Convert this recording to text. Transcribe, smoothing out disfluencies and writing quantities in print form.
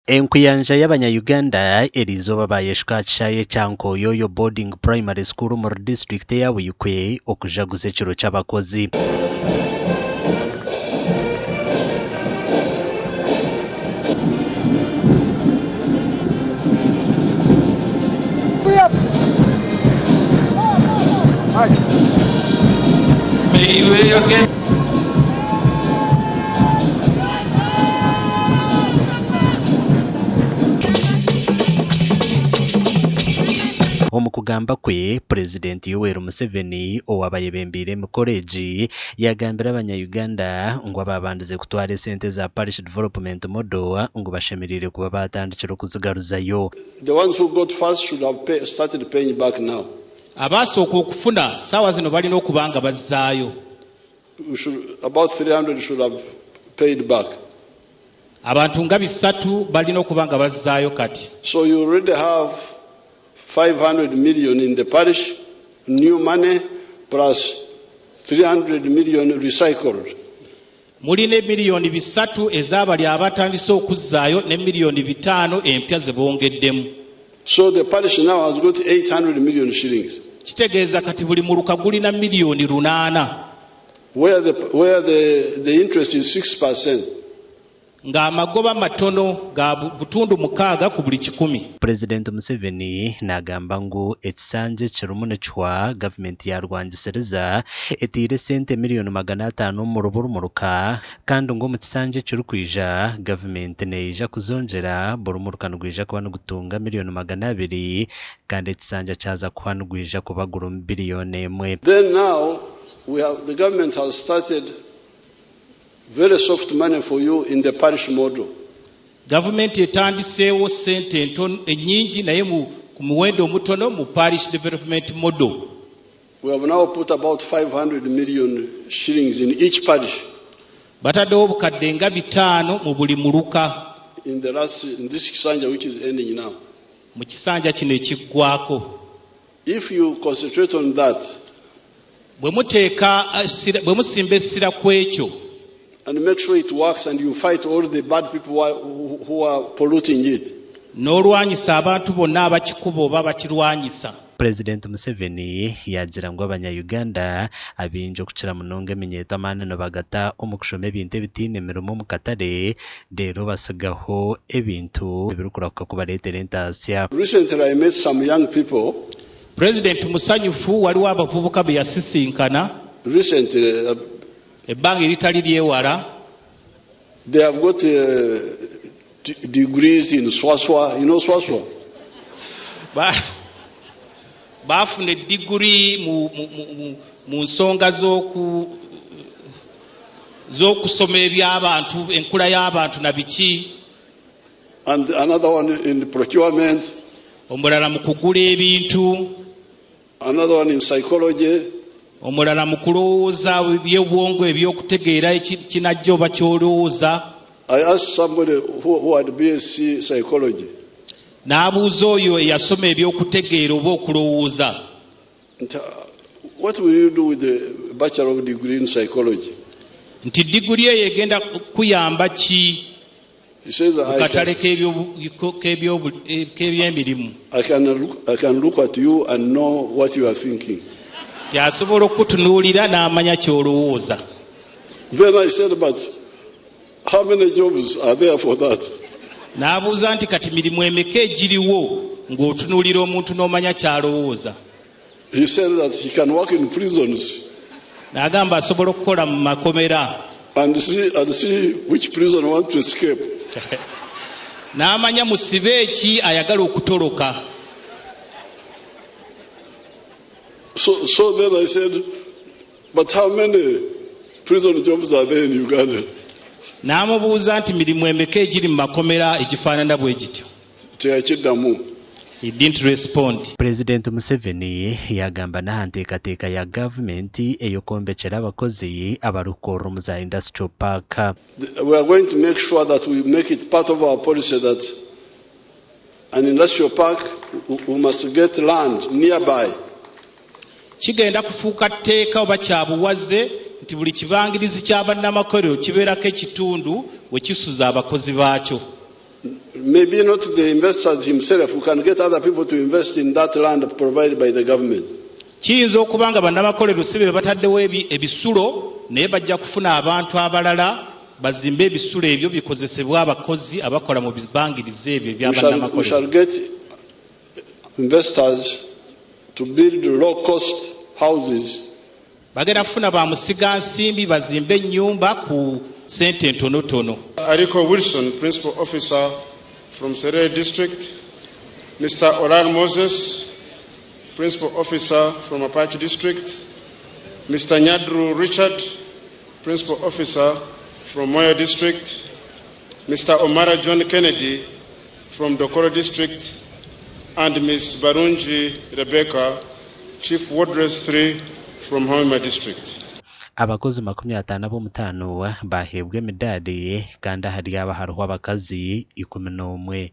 Enkuyanja y'abanya-Uganda eriizooba baayeshuka aha kishaayi ekya Nkoyoyo Boarding Primary School omuri disiturikiti eya Buikwe okujaguza ekiro ky'abakozi. Omu kugamba kwe, Purezidenti Yoweri Museveni owaaba ayebembeire emikoro egi yaagambira abanya-Uganda ngu abaabandize kutwara esente za Parish Development Model ngu bashemereire kuba baatandikire okuzigaruzayo. The ones who got first should have pay, started paying back now. Abaasooka okufuna ssaawa zino balina okuba nga bazzaayo. We should, about 300 should have paid back. Abantu nga bisatu balina okuba nga bazzaayo kati. So you already have 500 million in the parish, new money, plus 300 million recycled. Mulina miliyoni bisatu ez'abali abatandise okuzzaayo ne miliyoni bitaano empya ze bongeddemu. So the parish now has got 800 million shillings. Kitegeeza kati buli muluka gulina miliyoni lunaana. Where the, where the, the interest is 6%. Ng'amagoba matono ga butundu mukaaga ku buli kikumi. Purezidenti Museveni nagamba ngu ekisanja ekirimu nikihwa, gavumenti yarwangisiriza eteire esente miriyoni 500 omuri buri muruka kandi ngu omu kisanja ekirikwija gavumenti neija kuzongyera buri muruka nigwija kuba nigutunga miriyoni 200 kandi ekisanja kyaza kuhwa nigwija kuba gurimu biriyoni emwe. Then now we have, the government has started very soft money for you in the parish model. Gavumenti etandiseewo ssente entono ennyingi naye mu ku muwendo omutono mu parish development model. We have now put about 500 million shillings in each parish. Bataddewo obukadde nga bitaano mu buli muluka. In the last, in this kisanja which is ending now. Mu kisanja kino ekiggwako. If you concentrate on that, Bwe muteeka essira, bwe musimba essira ku ekyo, and make sure it works and you fight all the bad people who are, who are polluting it. N'olwanyisa abantu bonna abakikuba oba abakirwanyisa. Purezidenti Museveni yaagira ngu abanya-Uganda abaingi okukira munonga eminyeeto amaani nibagata omu kushoma ebintu ebitaine mirimo omu katare reero basigaho ebintu ebirikurahuka kubareetera entaasya. Recently I met some young people. Pulezidenti musanyufu waliwo abavubuka be yasisinkana. Recently, Ebbanga eritali ly'ewala. They have got degrees in Swaswa. You know Swaswa? Ba, baafuna eddiguri mu, mu, mu, mu, mu nsonga z'oku z'okusoma eby'abantu, enkula y'abantu na biki. And another one in procurement. Omulala mu kugula ebintu. Another one in psychology. Omulala mu kulowooza eby'obwongo eby'okutegeera ekinajja oba ky'olowooza. I asked somebody who, who had BSc psychology. N'abuuza oyo eyasoma eby'okutegeera oba okulowooza. Nti, what will you do with the bachelor of degree in psychology? Nti diguli eyo egenda kukuyamba ki He says, mu I katale can, k'ebyemirimu? I can look at you and know what you are thinking. Nti asobola okukutunuulira n'amanya ky'olowooza. Then I said, but how many jobs are there for that? N'abuuza nti kati mirimu emeka egiriwo ng'otunuulira omuntu n'omanya ky'alowooza? He said that he can work in prisons. N'agamba asobola okukola mu makomera. And see, and see which prison want to escape. N'amanya musibe ki ayagala okutoloka. So, so then I said, but how many prison jobs are there in Uganda? N'amubuuza nti mirimu emeka egiri mu makomera egifaanana bwe gityo? Teyakiddamu. He didn't respond. Purezidenti Museveni yaagamba n'aha nteekateeka ya gavumenti ey'okwombekyera abakozi abarikukorera omu za Industrial Park. We are going to make sure that we make it part of our policy that an industrial park, we must get land nearby. Kigenda kufuuka tteeka oba kya buwaze nti buli kibangirizi kya bannamakolero kibeerako ekitundu we kisuza abakozi baakyo. Maybe not the investors himself, we can get other people to invest in that land provided by the government. Kiyinza okuba nga bannamakolero si be bataddewo ebisulo naye bajja kufuna abantu abalala bazimbe ebisulo ebyo bikozesebwa abakozi abakola mu bibangirizi ebyo We shall, we ebyabannamakolero. shall get investors to build low cost houses. Bagenda kufuna ba musigansimbi bazimbe ennyumba ku sente entonotono. Ariko Wilson, Principal Officer from Serere District, Mr. Oral Moses, Principal Officer from Apache District, Mr. Nyadru Richard, Principal Officer from Moyo District, Mr. Omara John Kennedy from Dokoro District, and Ms. Barunji Rebecca, Chief Wardress 3 from Hoima District. Abakozi 50 ab'omutaano baheebwa emidaari kandi ahari aba hariho abakazi 11.